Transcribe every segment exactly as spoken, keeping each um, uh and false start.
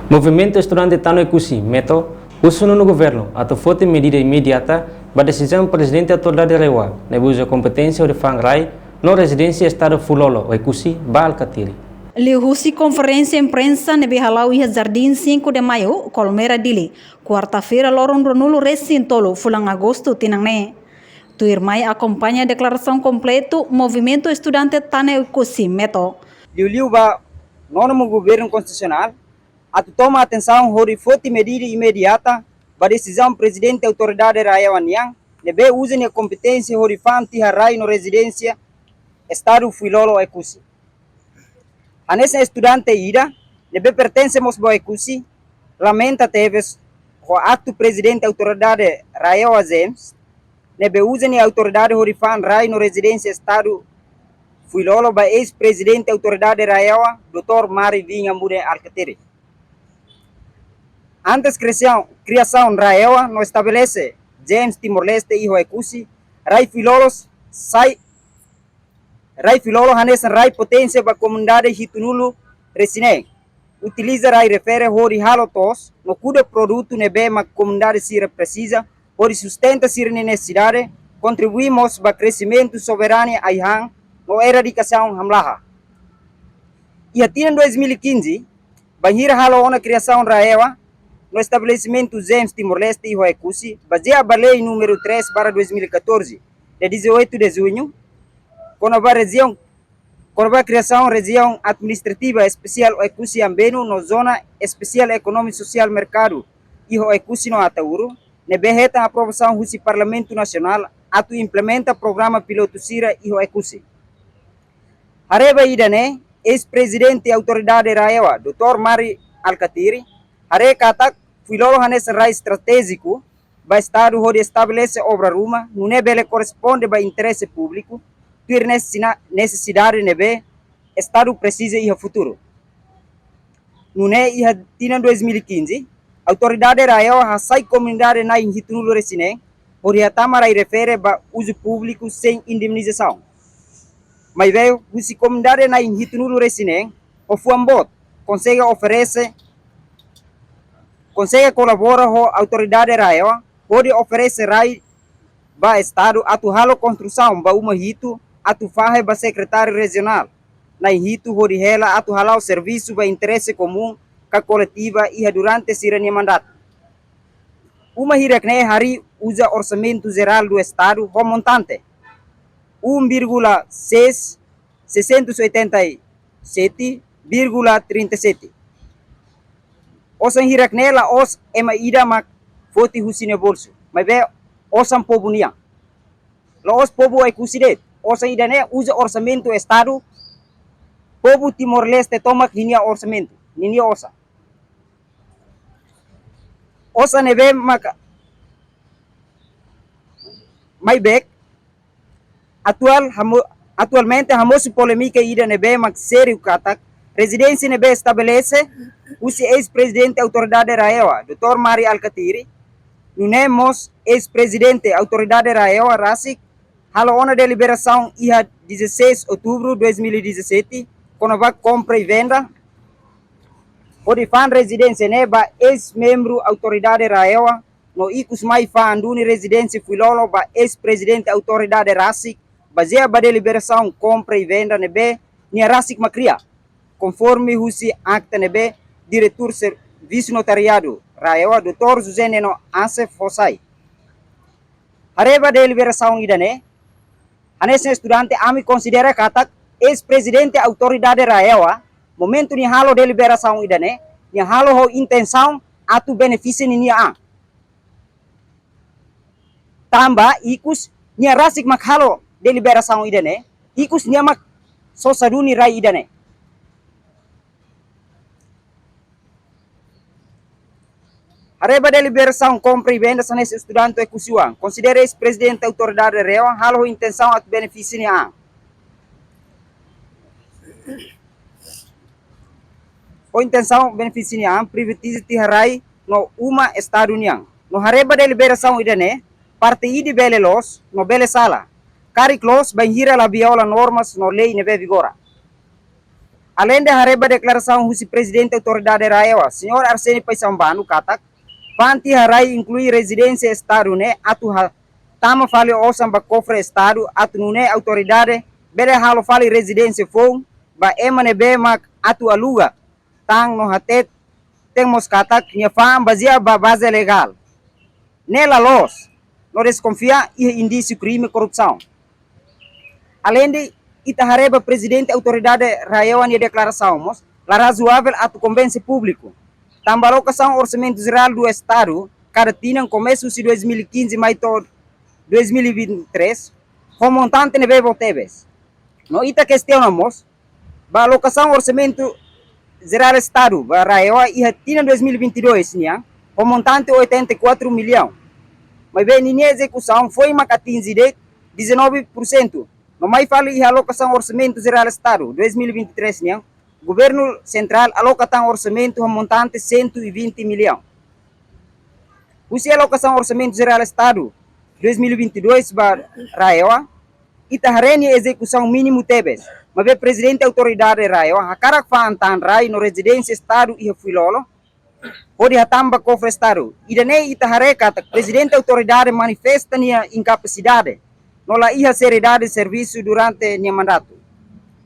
Movimentu Estudante Tan Oekusi, METO, husu nonu governu atu foti medida imediata ba desizaun Prezidente Autoridade RAEOA ne'ebé uza kompeténsia hodi fa'an rai no rezidénsia Estadu Fuilolo Oekusi ba Alkatiri. Liuhusi konferénsia imprensa ne'ebé hala'o iha Jardim Cinco de Maio, Colmera, Dili, kuarta-feira, loron ruanulu-resin-tolu fulan Agostu tinan ne'e. Tuirmai akompaña deklarasaun kompletu Movimentu Estudante Tan Oekusi, METO. Liuliu ba nonu governu konstitusionál atu toma atensaun hodi foti medida imediata ba desizaun Prezidente Autoridade RAEOA nian ne'ebé uza nia kompeténsia hodi fa'an tiha rai no rezidénsia Estadu Fuilolo Oekusi. Hanesan estudante ida ne'ebé pertense mós ba Oekusi, lamenta tebes ho aktu Prezidente Autoridade RAEOA James ne'ebé uza nia autoridade hodi fa'an rai no rezidénsia Estadu Fuilolo ba eis-Prezidente Autoridade RAEOA, doutór Mari Vinha Muden Alkatiri. Antes kriasaun, kriasaun RAEOA no estabelese James Timor-Leste iha Oekusi, rai Fuilolo sai, rai Fuilolo hanesan rai poténsia ba komunidade hitunulu-resin-neen. Utiliza rai refere hodi halo to'os no kuda produtu ne'ebé mak komunidade sira presiza hodi sustenta sira-nia nesesidade, kontribui mós ba kresimentu soberania ai-han no eradikasaun hamlaha. Iha tinan dois mil e quinze, bainhira halo ona kriasaun RAEOA no estabelesimentu James Timor-Leste iha Oekusi, bazeia ba lei númeru três barra dois mil e catorze, de dezoito de junho, kona-ba rejiaun, kona-ba kriasaun Rejiaun Administrativa Espesiál Oekusi Ambenu no Zona Espesiál Ekonomia Sosiál Merkadu iha Oekusi no Ataúro, ne'ebé hetan aprovasaun husi Parlamentu Nasionál atu implementa programa pilotu sira iha Oekusi. Haree ba ida-ne'e, eis-Prezidente Autoridade RAEOA, doutór Mari Alkatiri, haree katak Fuilolo hanesan rai estratéjiku ba Estadu hodi estabelese obra ruma, nune'e bele korresponde ba interese públiku, tuir nesesina-, nesesidade ne'ebé Estadu presiza iha futuru. Nune'e iha tinan dois mil e quinze, Autoridade RAEOA hasai komunidade na'in hitunulu-resin-neen hodi hatama rai refere ba uzu públiku sein indemnizasaun. Maibé husi komunidade na'in hitunulu-resin-neen, ho fuan boot konsege oferese, konsege kolabora ho Autoridade RAEOA hodi oferese rai ba Estadu atu halo konstrusaun ba uma hitu atu fahe ba sekretáriu rejionál na'in hitu hodi hela atu hala'o servisu ba interese komún ka koletiva iha durante sira-nia mandatu. Uma hirak-ne'e harii uza Orsamentu Jerál do Estadu ho montante um vírgula seis, seiscentos e oitenta e sete vírgula trinta e sete. Osan hirak-ne'e la'ós ema ida mak foti husi nia bolsu, maibé osan povu nian. La'ós povu Oekusi de'it. Osan ida-ne'e uza orsamentu Estadu, povu Timor-Leste tomak ninia orsamentu, ninia osan. Osan ne'ebé maka, maibé, atuál hamo-, atualmente hamosu polémika ida ne'ebé mak sériu katak, rezidénsia ne'ebé estabelese husi eis-Prezidente Autoridade RAEOA, doutór Mari Alkatiri, nune'e mós eis-Prezidente Autoridade RAEOA rasik, halo ona deliberasaun iha dezasseis outubro dois mil e dezassete, kona-ba kompra i venda, hodi fa'an rezidénsia ne'e ba eis-membru Autoridade RAEOA, no ikus mai fa'an duni rezidénsia Fuilolo ba eis-Prezidente Autoridade rasik, bazeia ba deliberasaun kompra i venda ne'ebé nia rasik mak kria, konforme husi akta ne'ebé Diretór Servisu Notariadu RAEOA, doutór José Neno Asef, fó sai. Haree ba deliberasaun ida-ne'e, hanesan estudante ami konsidera katak eis-Prezidente Autoridade RAEOA, momentu nia halo deliberasaun ida-ne'e, nia halo ho intensaun atu benefisia ninia an. Tanba ikus nia rasik mak halo deliberasaun ida-ne'e, ikus nia mak sosa duni rai ida-ne'e. Haree ba deliberasaun kompra i venda hanesan estudante Oekusi oan, konsidera eis-Prezidente Autoridade RAEOA halo ho intensaun atu benefisia nia an. Ho intensaun benefisia nia an, privatiza tiha rai no uma Estadu nian. No haree ba deliberasaun ida-ne'e, parte ida bele loos no bele sala. Karik loos bainhira la viola normas no lei ne'ebé vigora. Aleinde haree ba deklarasaun husi Prezidente Autoridade RAEOA, Señór Arsênio Paixão Bano, katak fa'an tiha rai, inklui rezidénsia Estadu ne'e, atu hatama fali osan ba kofre Estadu, atu nune'e autoridade bele halo fali rezidénsia foun ba ema ne'ebé mak atu aluga tan, no hateten mós katak nia fa'an bazeia ba baze legál ne'e la loos, no deskonfia iha indísiu krime korrupsaun. Aleinde, ita haree ba Prezidente Autoridade RAEOA nia deklarasaun mós la razoável atu konvense públiku. Tanba alokasaun Orsamentu Jerál do Estadu kada tinan, komesa husi dois mil e quinze mai to'o dois mil e vinte e três, ho montante ne'ebé boot tebes. No ita kestiona mós, ba alokasaun Orsamentu Jerál Estadu ba RAEOA iha tinan dois mil e vinte e dois nian, ho montante oitenta e quatro milhão. Maibé ninia ezekusaun foin mak atinje de'it dezanove por cento. No mai fali iha alokasaun Orsamentu Jerál Estadu dois mil e vinte e três nian, Governu Sentrál aloka tan orsamentu ho montante cento e vinte milhão. Husi alokasaun Orsamentu Jerál Estadu dois mil e vinte e dois ba RAEOA, ita haree nia ezekusaun mínimu tebes. Maibé Prezidente Autoridade RAEOA hakarak fa'an tan rai no rezidénsia Estadu iha Fuilolo, hodi hatama ba kofre Estadu. Ida-ne'e ita haree katak Prezidente Autoridade manifesta nia inkapasidade no la iha seriedade servisu durante nia mandatu.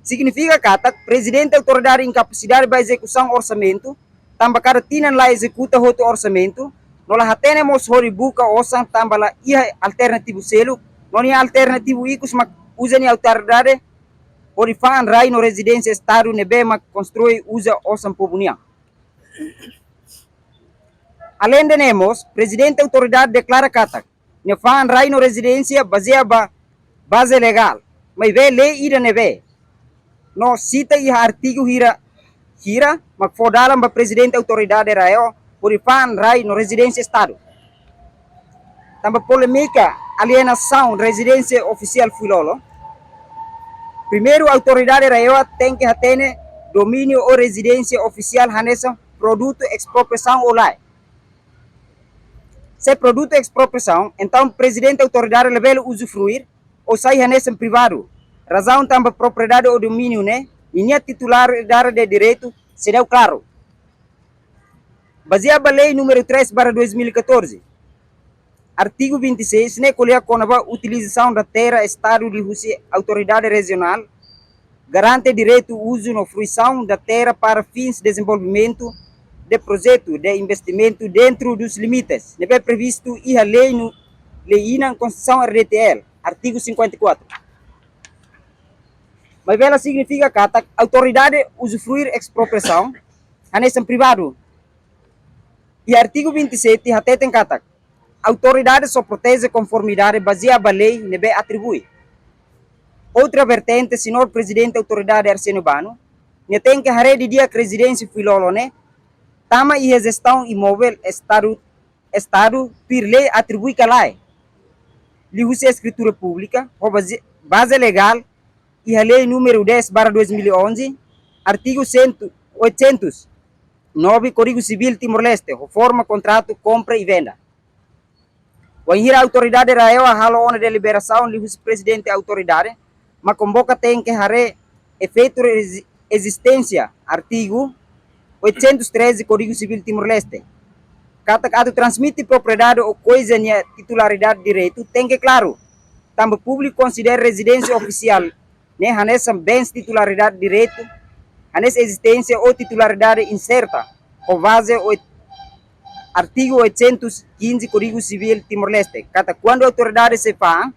Signifika katak Prezidente Autoridade inkapasidade ba ezekusaun orsamentu, tanba kada tinan la ezekuta hotu orsamentu, no la hatene mós hodi buka osan tanba la iha alternativu seluk, no nia alternativu ikus mak uza nia autoridade hodi fa'an rai no rezidénsia Estadu ne'ebé mak konstrui uza osan povu nian. Aleinde ne'e mós, Prezidente Autoridade deklara katak nia fa'an rai no rezidénsia bazeia ba baze legál, maibé lei ida ne'ebé no sita iha artigu hira, hira mak fó dalan ba Prezidente Autoridade RAEOA hodi fa'an rai no rezidénsia Estadu. Tanba polémika alienasaun rezidénsia ofisiál Fuilolo, primeiru Autoridade RAEOA tenke hatene domíniu ou rezidénsia ofisiál hanesan produtu espropriasaun ou lae. Se produtu espropriasaun, entaun Prezidente Autoridade labele uzufruir ou sai hanesan privadu. Razaun tanba propriedade ou domíniu ne'e, ninia titularidade de direitu seidauk klaru. Bazeia ba Lei número três barra dois mil e catorze, artigu vinte e seis, ne'e ko'alia kona-ba utilizasaun da terra Estadu liuhusi Autoridade Rejionál, garante direitu uzu no fruisaun da terra para fins dezenvolvimentu de projetu de investimentu dentro dos limites ne'ebé previstu iha lei no lei inan Konstituisaun RDTL, artigu cinquenta e quatro. Maibé la signifika katak autoridade uzufruir espropriasaun hanesan privadu. Iha artigu vinte e sete hateten katak autoridade só proteje konformidade bazeia ba lei ne'ebé atribui. Outra vertente, Señór Prezidente Autoridade Arsênio Bano, nia tenke haree didi'ak rezidénsia Fuilolo ne'e tama iha jestaun imovel Estadu, Estadu tuir lei atribui ka lae. Liuhusi eskritura públika, ho baze, baze legál iha Lei número dez barra dois mil e onze, artigu cento, oitocentos e nove Kódigu Sivíl Timor-Leste, ho forma kontratu kompra e venda. Wainhira Autoridade RAEOA halo ona deliberasaun liuhusi Prezidente Autoridade, mak konvoka tenke haree efeitu rezi-, ezisténsia, artigu oitocentos e treze Kódigu Sivíl Timor-Leste. Katak atu transmite propriedade ou koiza nia titularidade direitu tenke klaru, tanba públiku konsidera rezidénsia ofisiál ne'e hanesan bens titularidade direitu, hanesan ezisténsia ou titularidade inserta, ho baze oit-, artigu oitocentos e quinze Kódigu Sivíl Timor-Leste, katak kuandu autoridade sei fa'an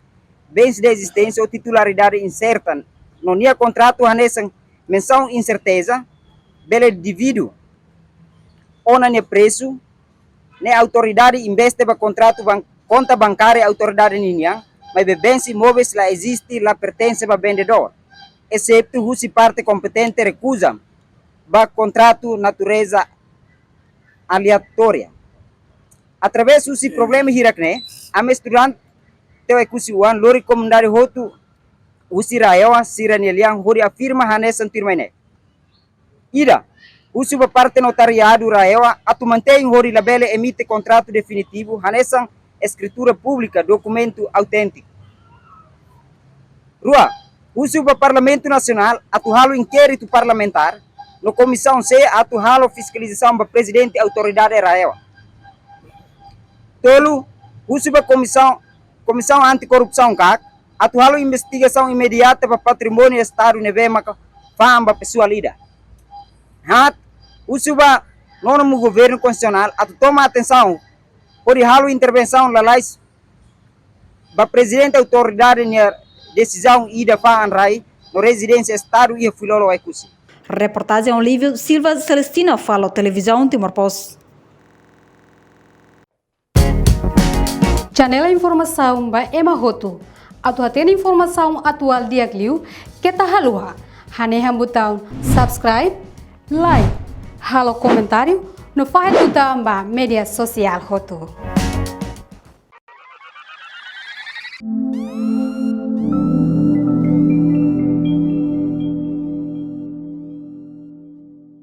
bens de ezisténsia ou titularidade inserta, no nia kontratu hanesan mensaun inserteza, bele dividu ona nia presu, ne'e autoridade investe ba kontratu ban-, konta bankária autoridade ninian, maibé bens imóveis la eziste, la pertense ba vendedór, exetu husi parte kompetente rekuza ba kontratu natureza aleatória. Através husi problema hirak ne'e, ami estudante T U F C Oecusse One lori komunidade hotu husi RAEOA sira-nia lian hodi afirma hanesan tuirmai ne'e. Ida, husu ba parte notariadu RAEOA atu mantein hodi labele emite kontratu definitivu hanesan eskritura públika, dokumentu auténtiku. Rua, husu ba Parlamentu Nasionál atu halo inkéritu parlamentár no Komisaun C atu halo fiskalizasaun ba Prezidente Autoridade RAEOA. Tolu, husu ba Komisaun, Komisaun Anti-Korrupsaun, KAK, atu halo investigasaun imediata ba patrimóniu Estadu ne'ebé maka fa'an ba pesoál ida. Haat, husu ba nonu Governu Konstitusionál atu toma atensaun hodi halo intervensaun lalais ba Prezidente Autoridade nia desizaun ida fa'an rai no rezidénsia Estadu iha Fuilolo, Oekusi. Reportajen Olívio Silva Celestina, Falo Televizaun Timor Post. Janela informasaun ba ema hotu. Atu hatene informasaun atuál di'ak liu, keta haluha hanehan butaun subscribe, like, halo komentáriu, no fahe tutan ba média sosiál hotu.